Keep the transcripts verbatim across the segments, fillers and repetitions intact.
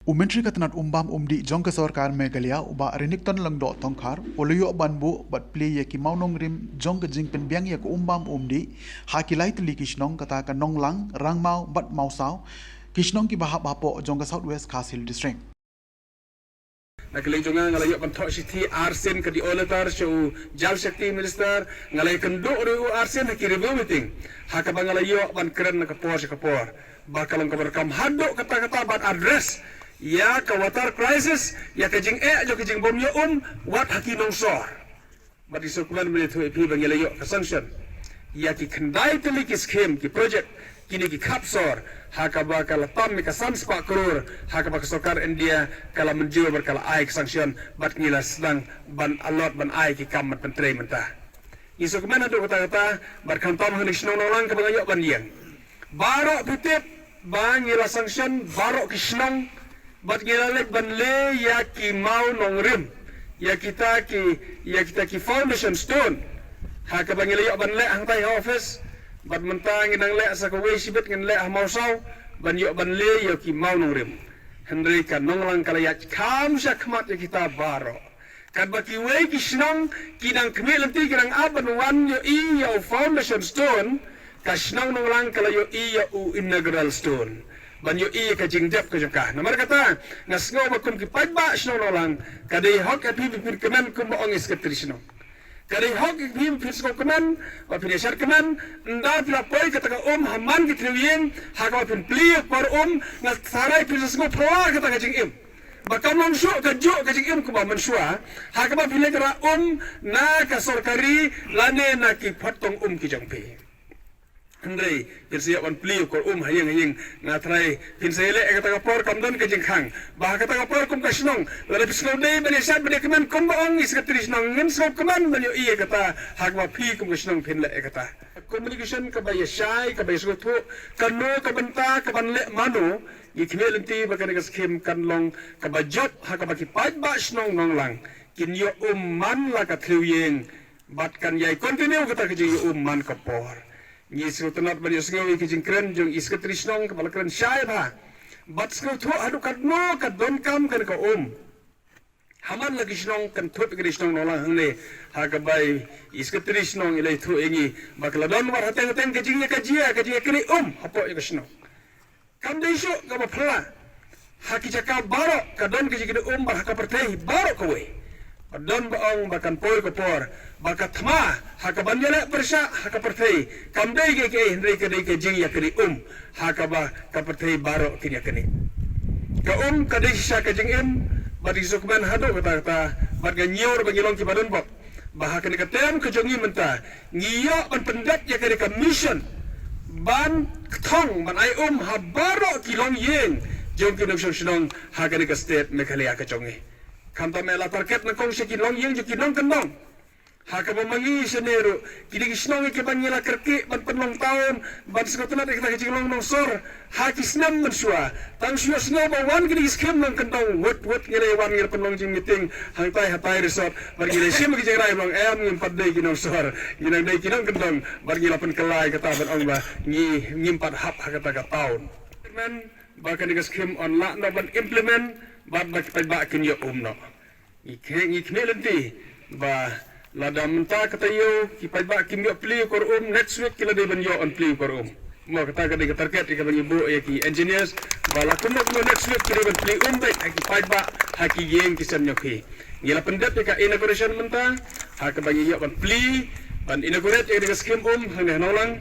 U Myntri ka tnat umbam umdih jong ka sorkar Meghalaya, u Bah Renikton Lyngdoh Tongkhar, u la ïoh ban buh bad plie ïa ki mawnongrim jong ka jingpynbiang ïa ka umbam umdih ha ki lai tylli ki shnong, kata ka Nonglang, Rangmaw bad Mawsaw, ki shnong kiba hap hapoh jong ka South West Khasi Hills District. Na ka liang jong nga, nga la ïoh ban thoh shithi arsien ka D O letter sha u Jal Shakti Minister, nga la ïakynduh ruh ïa u arsien ha ki review meeting, ha kaba nga la ïoh ban kren na ka por sha ka por ba ka long kaba donkam haduh katta katta ban address ïa ka water crisis, ïa ka jingeh jong ka jingbym ïoh um wat ha ki nongsor. Bad ngi sngewkmen ban ïathuh ïa phi ba ngi la ïoh ka sanction ïa ki khyndai tylli ki skhim, ki project, kine ki khap sor, ha kaba ka la tam ïa ka san spah klur, ha kaba ka sorkar India ka la mynjur bad ka la ai ka sanction, bad ngi la sdang ban allot, ban ai ki kam ban pyntrei mynta. Ngi sngewkmen haduh katta katta, bad khamtam ha kane ka shnong Nonglang kaba nga ïoh ban ïeng. Baroh phi tip ba ngi la sanction baroh ki shnong, bad ngi la leit ban leh ïa ki mawnongrim, ïa kita ki, ïa kita ki foundation stone, ha kaba ngi la ïoh ban leh hangtai ha office. Bad mynta ngi nang leh sa kawei shibit, ngin leh ha Mawsaw ban ïoh ban leh ïa ki mawnongrim. Hynrei ka Nonglang ka la ïaid kham shakhmat ïa kita baroh. Katba kiwei ki shnong ki nang khmih lynti, ki nang ap ban wan ïohi ïa u foundation stone, ka shnong Nonglang ka la ïohi ïa u inaugural stone, ban ïohi ïa ka jingdep ka jong ka. Namar kata, nga sngew ba kum ki paidbah shnong Nonglang, ka dei hok ïa phi ba phin kmen kumba ong i Secretary Shnong. Ka dei hok ïa phi ba phin sngewkmen, ba phin ïashad kmen. Ynda phi la poi kata ka um ha man ki thliew ïing, ha kaba phin plie ïa ka por um, nga tharai phin sa sngew phylla kata ka jingim. Ba kam long shuh ka juh ka jingim kumba mynshuwa, ha kaba phi leit rah um na ka sorkari lane na ki pateng um ki jong phi. Hynrei phin sa ïoh ban plie ïa ka por um ha ïing ha ïing. Nga tharai phin sa ïaleh ïa kata ka por, kam don ka jingkhang. Ba ha kata ka por kum ka shnong, lada phi sngew dei ban ïashad ban ïakmen kumba ong i Secretary Shnong, ngin sngewkmen ban ïohi ïa kata, ha kaba phi kum ka shnong phin leh ïa kata. Communication kaba ïashai, kaba ïasngewthuh, kano ka bynta, kaban leh mano, ngi khmih lynti ba kane ka skhim kan long kaba jop, ha kaba ki paidbah shnong Nonglang kin ïoh um man la ka thliew ïing, bad kan ïai continue kata ka jingïoh um man ka por. Ngi sngewtynnat ban ïohsngew ïa ka jingkren jong i Secretary Shnong kaba la kren shai bha, bad sngewthuh haduh katno ka donkam kane ka um. Ha man la ki shnong, kynthup ïa kane ka shnong Nonglang hangne, ha kaba i Secretary Shnong i la ïathuh ïa ngi ba ka la don wat hateng hateng ka jingïa ka jia, ka jingïaknieh um hapoh ïa ka shnong. Kam dei shuh kaba phylla. Ha ki jaka baroh ka don ka jingïaknieh um, bad ha ka pyrthei baroh kawei, ba don ba ong ba kan poi ka por ba ka thma ha kaban ïaleh pyrshah ha ka pyrthei kam dei kaei kaei, hynrei ka dei ka jingïaknieh um, ha kaba ka pyrthei baroh kin ïaknieh. Ka um ka dei shisha ka jingim, bad ngi sngewkmen haduh katta katta, bad nga ñiew ruh ba ngi long kiba donbok, ba ha kane ka term ka jong ngi mynta, ngi ïoh ban pyndep ïa kane ka mission ban kthong, ban ai um ha baroh ki longïing jong ki nongshong shnong ha kane ka state Meghalaya ka jong ngi. Khamtam eh la target nyngkong sha ki longïing jong ki nongkyndong. Ha kaba ma ngi shane ruh, kine ki shnong kiba ngi la kyrkieh ban pynlong town, ban sngewtynnat ïa kata ka jinglong nongsor ha ki snem mynshuwa. Tang shu ïohsngew ba wan kine ki skhim nongkyndong, wut wut ngi la wan, ngi la pynlong jingmeeting hangtai hatai resort, bad ngi la shim ki jingrai ba ong em, ngim pat dei ki nongsor, ngi nang dei ki nongkyndong, bad ngi la pynkylla ïa kata ban ong ba ngi, ngim pat hap ha kata ka town. Ba kane ka skhim yn lah noh ban implement, bad ba ki paidbah kin ïoh um noh. Ngi khe, ngi khmih lynti ba lada mynta ka taïew ki paidbah kim ïoh plie ïa ka por um, next week ki la dei ban ïoh ban plie ïa ka por um. Mo, kata ka dei ka target ïa kaba ngi buh ïa ki engineers, ba la kumno kumno next week ki dei ban plie um beit ha ki paidbah ha ki ïing ki sem ñiewkhih. Ngi la pyndep ïa ka inauguration mynta, ha kaba ngi ïoh ban plie, ban inaugurate ïa ka skhim um hangne ha Nonglang,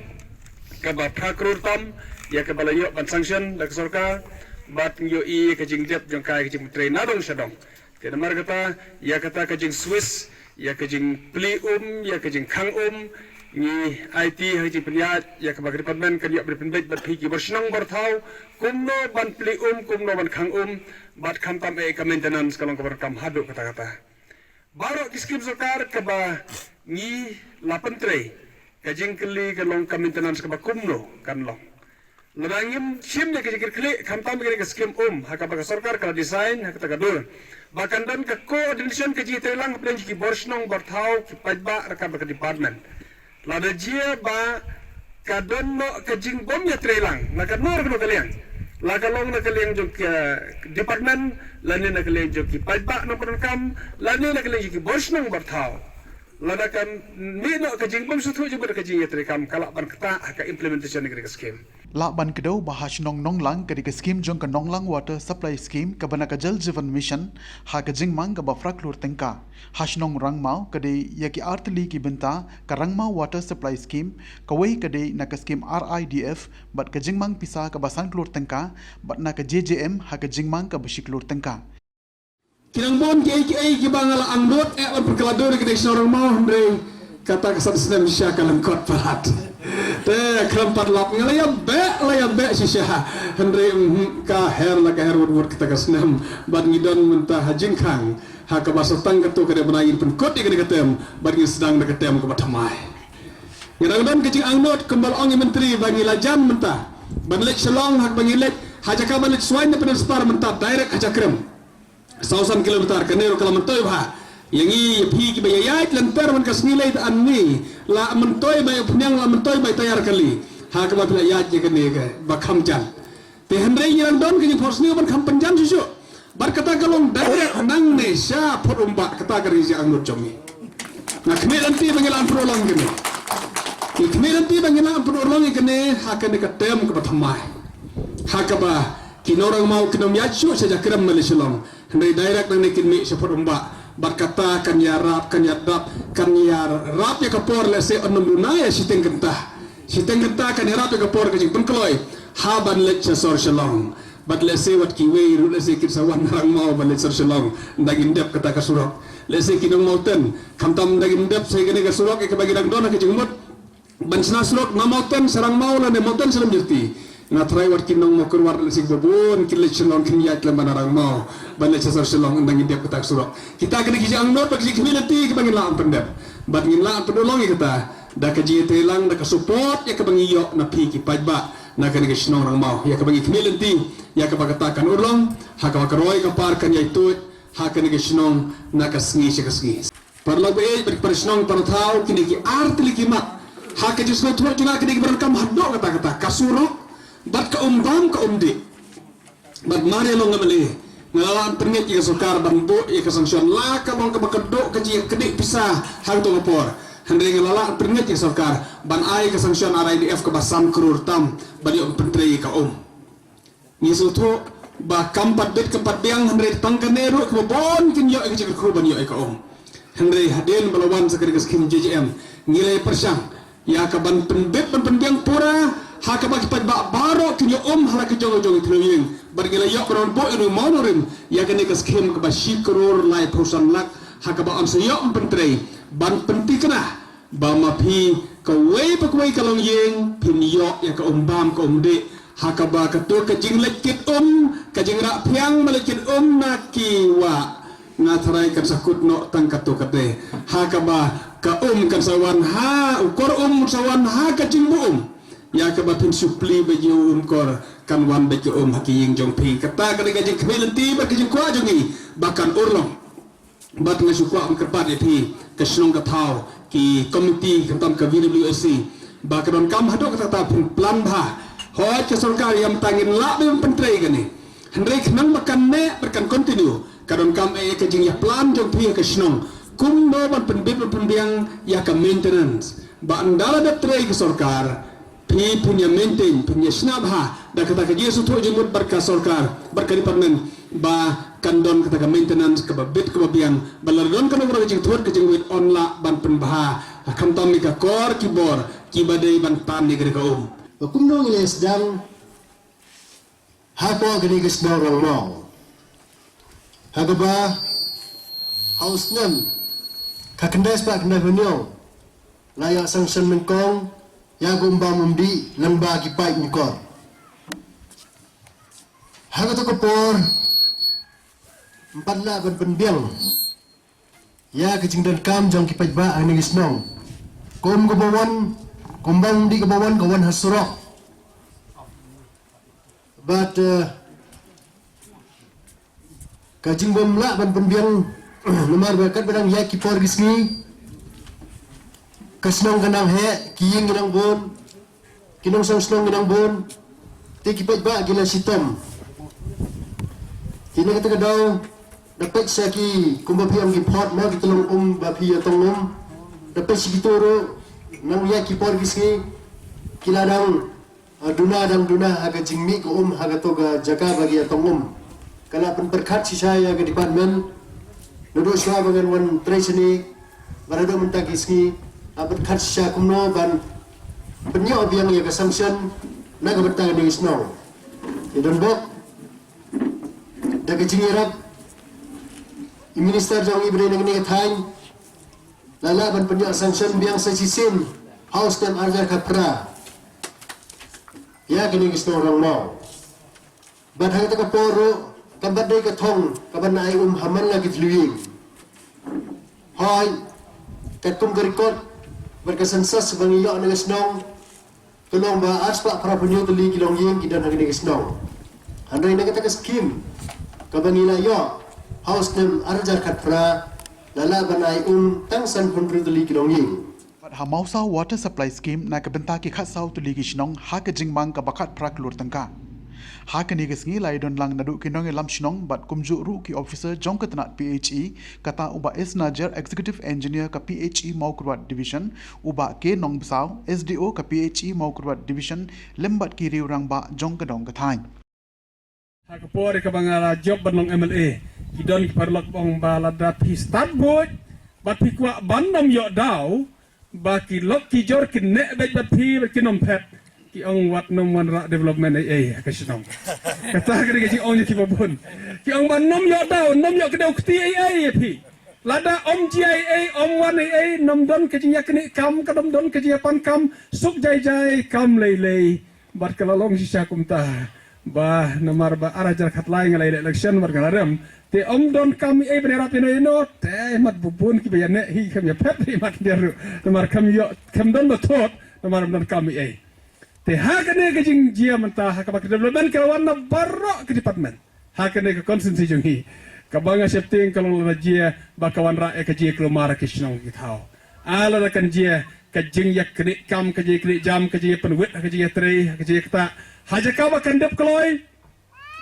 kaba phra klur tam ïa kaba la ïoh ban sanction da ka sorkar, bad ngi ïohi ïa ka jingdep jong ka, ïa ka jingtrei na dong sha dong. Te namar kata, ïa kata ka jingswiss, ïa ka jingplie um, ïa ka jingkhang um, ngi aiti ha ka jingpynïaid ïa kaba ka department kan ïoh ban pynbeit bad phi ki bor shnong bor thaw, kumno ban plie um, kumno ban khang um, bad khamtam eh ka maintenance ka long kaba donkam haduh katta katta. Baroh ki skhim sorkar kaba ngi la pyntrei, ka jingkylli ka long ka maintenance kaba kumno kan long. Lada ngim shim ïa ka jingkyrkhu khamtam ïa ka skhim um, ha kaba ka sorkar ka la design ha kata ka dur, ba kan don ka coordination ka jingïatreilang hapdeng ki bor shnong bor thaw, ki paidbah ryngkat bad ka department. Lada jia ba ka don noh ka jingbym ïatreilang na kano kano ka liang, La ka long na ka liang jong ki department, lane na ka liang jong ki paidbah nongpyndonkam, lane na ka liang jong ki bor shnong bor thaw. Lada kan mih noh ka jingbym sngewthuh jingmut ka jingïatreikam, ka lah ban ktah ha ka implementation ka dei ka skim. Lah ban kdew ba ha shnong Nonglang ka dei ka skim jong ka Nonglang Water Supply Scheme kaba na ka Jal Jeevan Mission ha ka jingmang kaba phra klur tyngka. Ha shnong Rangmaw ka dei ïa ki artylli ki bynta ka Rangmaw Water Supply Scheme, kawei ka dei na ka skim R I D F bad ka jingmang pisa kaba san klur tyngka bad na ka J J M ha ka jingmang kaba shi klur tyngka. Ki dang bun kiei kiei kiba nga la angnud eh ban pynkylla dur ïa ka dei shnong Rangmaw hynrei kata ka san snem shisha ka lyngkot palat. Te khlem pat lap nga la ïa beh la ïa beh shisha hynrei ka her la ka her wut wut kata ka snem bad ngi don mynta ha jingkhang ha kaba sa tang katto katne bnai ngin pynkut ïa kane ka term bad ngin sdang da ka term kaba thymmai. Nga dang don ka jingangnud kumba la ong i Myntri ba ngi la jan mynta ban leit Shillong ha kaba ngi leit ha jaka ban leit Suain na Pyndenspar mynta direct ha Jakrem. Saw san kilometer kane ruh ka la myntoi bha ïa ngi ïa phi kiba ïaid lynter man ka sngi lei ta an ngi la myntoi bai u pniang la myntoi bai tayar kali ha kaba phi la ïaid ïa kane ka ba kham jan. Te hynrei ngi dang don ka jingphohsniew ban kham pynjan shuh shuh bad kata ka long direct nangne sha Phot Umbah kata ka ri jingangnud jong ngi. Nga khmih lynti ba ngi la pynurlong kane. Ngi khmih lynti ba ngi la pynurlong ïa kane ha kane ka term kaba thymmai ha kaba ki nong Rangmaw kin ym ïaid shuh sha Jakrem male Shillong. Hynrei direct nangne kin mih sha Phot Umbah bad kata kan ïarap kan ïadap kan ïarap ïa ka por lehse yn ym duna ïa shiteng kynta. Shiteng kynta kan ïarap ïa ka por ka jingpynkloi ha ban leit sha sor Shillong. Bad lehse wat kiwei ruh lehse kin sa wan na Rangmaw ban leit sor Shillong ynda ngin dep kata ka surok. Lehse ki nong Mawten khamtam ynda ngin dep sa ïa kane ka surok ïa kaba ngi dang don ha ka jingmut ban shna surok na Mawten sha Rangmaw lane Mawten sha Lymjyrti. Nga tharai wat ki nong Mawkyrwat lane sik babun kin leit Shillong kin ïaid lem bad na Rangmaw ban leit sha sor Shillong ynda ngin dep kata ka surok. Kita kine ki jingangnud bad ki jingkhmih lynti kiba ngin lah ban pyndep bad ngin lah ban pynurlong ïa kata da ka jingïatreilang da ka support ïa kaba ngi ïoh na phi ki paidbah na kane ka shnong Rangmaw ïa kaba ngi khmih lynti ïa kaba kata kan urlong ha kaba ka roi ka par kan ïai tuid ha kane ka shnong na ka sngi sha ka sngi. Paralok ba ïeit bad para shnong para thaw kine ki artylli ki mat ha ka jingsngewthuh jong nga kine kiba donkam haduh katta katta ka surok bad ka um bam ka um dih. Bad mar ïa long M L A nga la lah pynngeit ïa ka sorkar ban buh ïa ka sanction la ka long kaba ka duh ka jingïaknieh pisa ha kato ka por. Hynrei nga la lah pynngeit ïa ka sorkar ban ai ka sanction R I D F kaba san klur tam ban ïoh pyntrei ïa ka um. Ngi sngewthuh ba kam pat bit kam pat biang hynrei tang kane ruh kaba bun kin ïoh ïa ka jingkyrkhu ban ïoh ïa ka um. Hynrei hadien ba la wan sa ka skim J J M ngi la ïa pyrshang ïa ka ban pynbit ban pynbiang pura ha kaba ki paidbah baroh kin ïoh um ha la ka jong ka jong ka thliew ïing bad ngi la ïoh ban buh ïa u mawnongrim ïa kane ka skim kaba shi klur laiphew san lak ha kaba yn sa ïoh ban pyntrei ban pynthikna ba ma phi kawei pa kawei ka longïing phin ïoh ïa ka um bam ka um dih ha kaba kato ka jingleit kit um ka jingrah phiang ba leit kit um na ki wah. Nga tharai kan sa kut noh tang kato kata ha kaba ka um kan sa wan ha u kor um sa wan ha ka jingbuh um ïa kaba phin shu plie ba ïa u um kor kan wan beit ka um ha ki ïing jong phi. Kata ka dei ka jingkhmih lynti bad ka jingkwah jong ngi ba kan urlong. Bad nga shu kwah ban kyrpad ïa phi ka shnong ka thaw ki komiti khamtam ka V W S C ba ka donkam haduh katta katta phin plan bha. Hooid ka sorkar ïa mynta ngin lah ban pyntrei kane hynrei khnang ba kan neh bad kan continue ka donkam eh ka jingïaplan jong phi ïa ka shnong kumno ban pynbit ban pynbiang ïa ka maintenance ba ynda la dep trei ka sorkar phi phin ïa maintain phin ïa shna bha da kata ka jingsngewthuh jingmut bad ka sorkar bad ka department ba kan don kata ka maintenance kaba bit kaba biang ba la don kano kano ka jingthut ka jingwit yn lah ban pynbha khamtam ïa ka kor ki bor kiba dei ban tan ïa ka um. Ba kumno ngi la sdang ha ka kane ka shnong Rangmaw ha kaba ha u snem ka khyndai spah khyndai phew hynñiew la ïa sanction nyngkong ïa ka um bam um dih lyngba ki paip nyngkong. Ha kato ka por ym pat lah ban pynbiang ïa ka jingdonkam jong ki paidbah ha kane ka shnong. Ka um kaba wan ka um bam um dih kaba wan ka wan ha surok. Bad eh, ka jingbym lah ban pynbiang namar ba katba dang ïaid ki por ki sngi ka shnong ka nang heh ki ïing ki nang bun ki nongshong shnong ki nang bun. Te ki paidbah ki la shitom. Te na kata ka daw, da peit sha ki, kumba phi ong ki phot mo, ki tyllong um ba phi ïatong um. Da peit sha kito ruh, nang ïa ki por ki sngi, ki la dang, ah, duna dang duna ha ka jingmih ka um ha kato ka jaka ba ki ïatong um. Ka la pynpyrkhat shisha ïa ka department. Naduh shuwa ba ngan wan trei shane, ba naduh mynta ki sngi, la pynpyrkhat shisha kumno ban pynïoh biang ïa ka sanction na ka bynta kane ka shnong. Ïa don bok da ka jingïarap i minister jong i ba dei na kane ka thaiñ, la lah ban pynïoh sanction biang sa shisien ha u snem ar hajar khatphra ïa kane ka shnong Rangmaw. Bad ha kata ka por ruh, kam pat dei ka thong kaban ai um ha man la ki thliew ïing. Hooid, katkum ka record bad ka census ba ngi ïoh na ka shnong, ka long ba arspah phraphew hynñiew tylli ki longïing ki don ha kane ka shnong. Hynrei na kata ka skim kaba ngi la ïoh ha u snem ar hajar khatphra, la lah ban ai um tang sanphew hynriew tylli ki longïing. Bad ha Mawsaw Water Supply Scheme na ka bynta ki khatsaw tylli ki shnong ha ka jingmang kaba khatphra klur tyngka. Ha kane ka sngi la ïadon lang naduh ki nongïalam shnong bad kumjuh ruh ki officer jong ka tnat P H E, kata u Bah S Najer, Executive Engineer ka P H E Mawkyrwat Division, u Bah K Nongbsaw, S D O ka P H E Mawkyrwat Division, lem bad ki riew rangbah jong ka dong ka thaiñ. Ha ka por kaba nga la jop ban long M L A, ki don ki paralok ba ong ba lada phi stad buit bad phi kwah ban ym ïoh daw, ba ki lok ki jor kin neh beit bad phi bad kin ym phet. Ki ong wat nym wanrah development ei ei ha ka shnong. Kata ka dei ka jingong jong kiba bun. Ki ong ba nym ïoh daw, nym ïoh kdew kti ei ei ïa phi. Lada ym jia ei ei, ym wan ei ei, nym don ka jingïaknieh kam, ka nym don ka jingïapan kam, suk jai jai, kam lei lei. Bad ka la long shisha kumta. Ba namar ba ar hajar khatlai nga la ïaleh election bad nga la rem. Te ym don kam ei ei ban ïarap ïano ïano, te mat bun bun kiba ïaneh hi kam ïaphet hi mat ïa ruh. Namar kam ïoh, kam don ba thot, namar ym don kam ei ei. Te ha kane ka jingjia mynta ha kaba ka development ka la wan na baroh ka department ha kane ka constituency jong ngi. Kaba nga sheptieng ka long lada jia ba ka wanrah ïa ka jingïakhun mar ki shnong ki thaw. Ah, lada kan jia ka jingïaknieh kam, ka jingïaknieh jam, ka jingïapynwit, ka jingïatrei, ka jingïakta ha jaka ba kan dep kloi.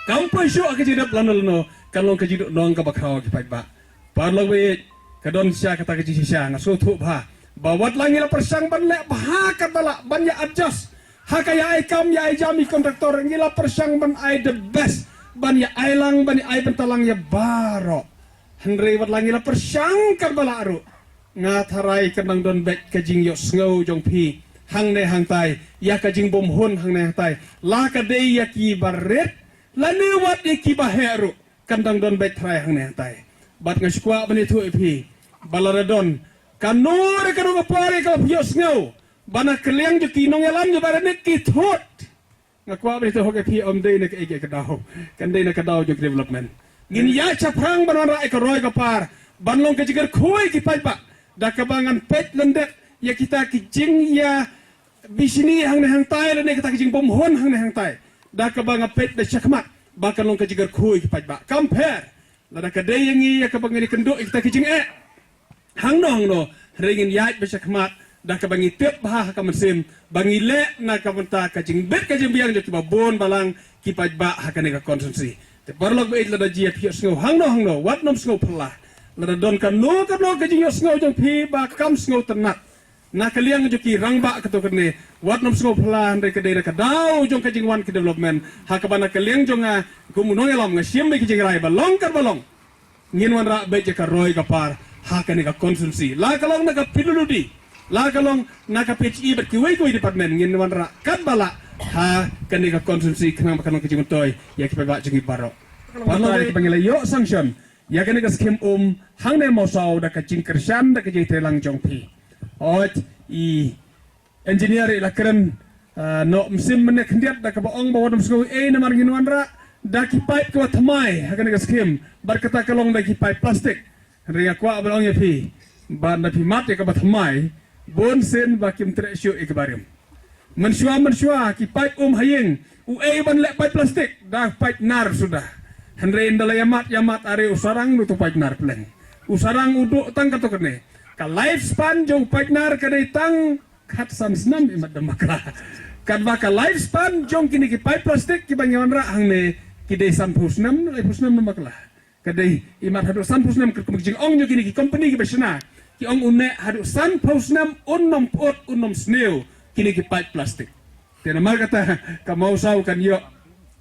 Kam poi shuh ka jingdep lano lano, kan long ka jingduk nong kaba khraw ki paidbah. Paralok baieit, ka don shisha kata ka jingshisha, nga sngewthuh bha ba wat la ngi la pyrshang ban leh bha katba lah ban ïa adjust ha ka ïa ai kam ïa ai jam ïa ki kontraktor, ngi la pyrshang ban ai the best, ban ïa ai lang, ban ïa ai bynta lang ïa baroh. Hynrei wat la ngi la pyrshang katba lah ruh, nga tharai kan dang don beit ka jingïohsngew jong phi hangne hangtai ïa ka jingbymhun hangne hangtai. La ka dei ïa kiba rit lane wat ïa kiba heh ruh, kan dang don beit tharai hangne hangtai. Bad nga sngewkwah ban ïathuh ïa phi ba lada don kano re kano ka por ïa kaba phi ïohsngew ba na ka liang jong ki nongïalam jong baroh ne ki thut. Nga kwah ban ïathuh ïa phi, ym dei na kaei kaei ka daw, kan dei na ka daw jong ka development. Ngin ïaid shaphrang ban wanrah ïa ka roi ka par ban long ka jingkyrkhu ïa ki paidbah da kaba ngan peit lyndet ïa kita ki jingïabishni hangne hangtai lane kita ki jingbymhun hangne hangtai, da kaba nga peit da shakhmat ba kan long ka jingkyrkhu ïa ki paidbah. Kam pher lada ka dei ïa ngi ïa kaba ngan ïakynduh ïa kita ki jingeh hangno hangno, hynrei ngin ïaid ba shakhmat da kaba ngi tip bha ha ka mynsiem ba ngi leh na ka bynta ka jingbit ka jingbiang jong kiba bun balang ki paidbah ha kane ka constituency. Te paralok baieit, lada jia phi ïohsngew hangno hangno, wat nym sngew phylla. Lada don kano kano ka jingïohsngew jong phi ba kam sngewtynnat na ka liang jong ki rangbah kato kane, wat nym sngew phylla, hynrei ka dei na ka daw jong ka jingwan ka development. Ha kaba na ka liang jong nga kum u nongïalam, nga shim beit ka jingrai ba long katba long, ngin wanrah beit ïa ka roi ka par ha kane ka constituency. La ka long na ka P W D, la ka long na ka P H E bad kiwei kiwei department, ngin wanrah katba lah ha kane ka constituency khnang ba kan long ka jingmyntoi ïa ki paidbah jong ngi baroh. Paralok, ïa kiba ngi la ïoh sanction ïa kane ka skim um hangne Mawsaw da ka jingkyrshan, da ka jingtreilang jong phi. Hooid, i engineer i la kren, ah, noh mynsiem mynne khyndiat da kaba ong ba wat nym sngew ei ei namar ngin wanrah da ki paip kiba thymmai ha kane ka skim, bad kata ka long da ki paip plastik. Hynrei nga kwah ban ong ïa phi ba lada phi mad ïa kaba thymmai, bun sien ba kim treh shuh ïa kiba rim. Mynshuwa mynshuwa ki paip um ha ïing, uei ban leh paip plastik, da paip nar suda. Hynrei ynda la ïa mad ïa mad, are u sarang ruh u paip nar pleng. U sarang u duh tang kato kane. Ka life span jong u paip nar ka dei tang khatsan snem, imat da makla. Katba ka lifespan jong kine ki pipe plastik kiba ngi wanrah hangne ki dei sanphew snem, laiphew snem namar ka la ka dei imat haduh sanphew snem, kum ka jingong jong kine ki company kiba shna, ki ong une haduh sanphew snem un nym pyut, un nym sniew kine ki pipe plastik. Te namar kata ka Mawsaw kan ïoh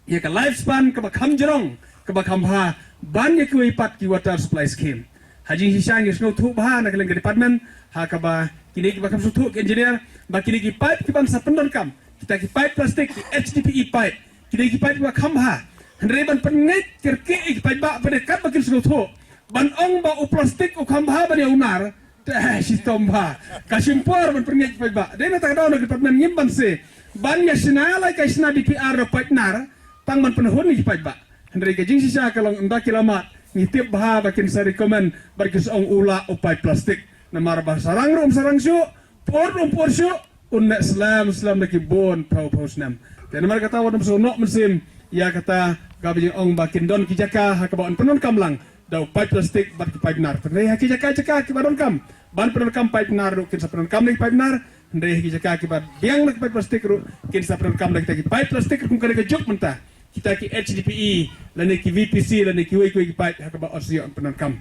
ïa ka lifespan kaba kham jrong, kaba kham bha ban ïa kiwei pat ki water supply scheme. Ha jingshisha ngi sngewthuh bha na ka liang ka department, ha kaba kine kiba kham sngewthuh ki engineer, ba kine ki pipe kiban sa pyndonkam, kita ki pipe plastik, ki H D P E pipe, kine ki pipe kiba kham bha. Hynrei ban pynngeit kyrkieh ïa ki paidbah ba dei katba kin sngewthuh, ban ong ba u plastik u kham bha ban ïa u nar, te shitom bha. Ka shim por ban pynngeit ki paidbah. Dei na kata ka daw na ka department ngim banse ban ïa shna la ka shna D P R da pipe nar, tang ban pynhun ïa ki paidbah. Hynrei ka jingshisha ka long ynda ki la mad, ngi tip bha ba kin sa recommend bad kin sa ong u lah u pipe plastik. Namar ba sarang ruh um sarang shuh, pyut ruh um pyut shuh, un neh slem slem da ki bun phew phew snem. Te namar kata wat nym sngewnoh mynsiem ïa kata kaba jingong ba kin don ki jaka ha kaba yn pyndonkam lang da u pipe plastik bad ki pipe nar. Hynrei ha ki jaka jaka kiba donkam ban pyndonkam pipe nar ruh kin sa pyndonkam da ki pipe nar. Hynrei ha ki jaka kiba biang da ki pipe plastik ruh kin sa pyndonkam da kita ki pipe plastik ruh kum ka dei ka juk mynta. Kita ki H D P E lane ki V P C lane kiwei kiwei ki pipe ha kaba ot shu ïoh pyndonkam.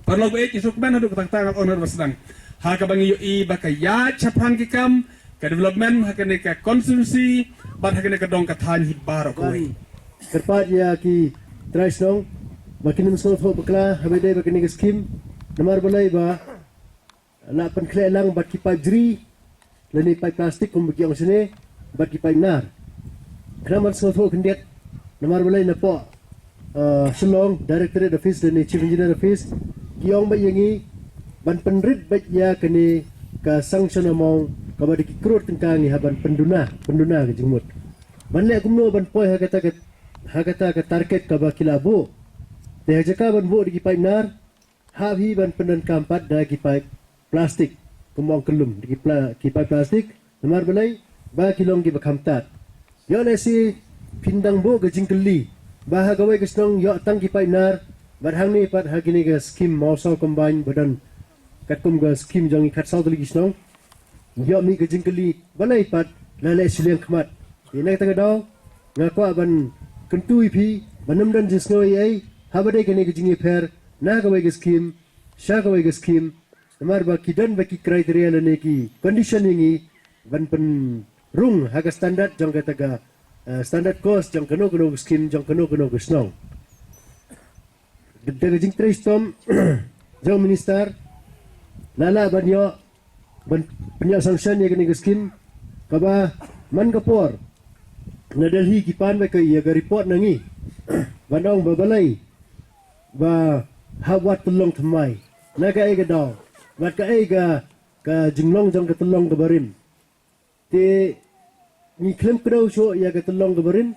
Paralok ba ïeit, ngi sngewkmen haduh katta katta, ngan ong naduh ba sdang, ha kaba ngi ïohi ba ka ïaid shaphrang ki kam ka development ha kane ka constituency bad ha kane ka dong ka thaiñ hi baroh kawei. Kyrpad ïa ki trai shnong ba kin ym sngewthuh bakla haba ïadei bad kane ka skim. Namar balei? Ba la pynkhleh lang bad ki pipe jri lane pipe plastik kumba ki ong shane, bad ki pipe nar. Khnang ban sngewthuh khyndiat, namar balei? Napoh uh, Shillong Directorate Office lane Chief Engineer Office ki ong bad ïa ngi ban pynrit bad ïa kane ka sanction amount kaba dei ki klur tyngka, ngi hap ban pynduna, pynduna ka jingmut. Ban leh kumno ban poi ha kata ka, ha kata ka target kaba ki la buh? Te ha jaka ban buh da ki pipe nar, hap hi ban pyndonkam pat da ki pipe plastik, kumba ong kyllum, da ki pla-, ki pipe plastik. Namar balei? Ba ki long kiba kham tad. Ïoh lehse phin dang buh ka jingkylli ba ha kawei ka shnong ïoh tang ki pipe nar, bad hangne pat ha kine ka skim Mawsaw Combine ba don katkum ka skim jong ngi khatsaw tylli ki shnong, ïoh mih ka jingkylli balei pat la leh shiliang khmat. Ïa na kata ka daw nga kwah ban kyntu ïa phi ban ym don jingsngew ei ei haba dei kane ka jingïapher na kawei ka skim sha kawei ka skim. Namar ba ki don ba ki criteria lane ki condition ïa ngi ban pynrung ha ka standard jong kata ka, eh, standard cost jong kano kano ka skim jong kano kano ka shnong. Da ka jingtrei shitom jong u minister, la lah ban ïoh, ban pynïoh sanction ïa kane ka skim kaba man ka por na Delhi ki pan bad ka ïa ka report na ngi ban ong ba balei ba hap wad tyllong thymmai, na kaei ka daw, bad kaei ka, ka jinglong jong ka tyllong kaba rim. Te ngi khlem kdew shuh ïa ka tyllong kaba rim.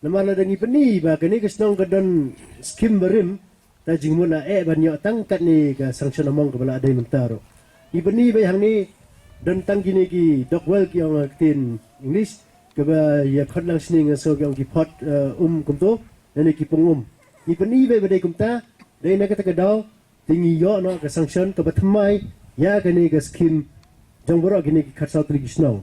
Namar lada ngi pyni ba kane ka shnong ka don skim ba rim, ta jingmut la eh ban ïoh tang katne ka sanction amount kaba la dei mynta ruh. Ngi pyni ba hangne don tang kine ki dog well ki ong ha ka ktien English, kaba ïa khot lang shane nga sngew ki ong ki pot, eh, um kumto, lane ki pung um. Ngi pyni ba ba dei kumta, dei na kata ka daw te ngi ïoh noh ka sanction kaba thymmai ïa kane ka skim jong baroh kine ki khatsaw tylli ki shnong.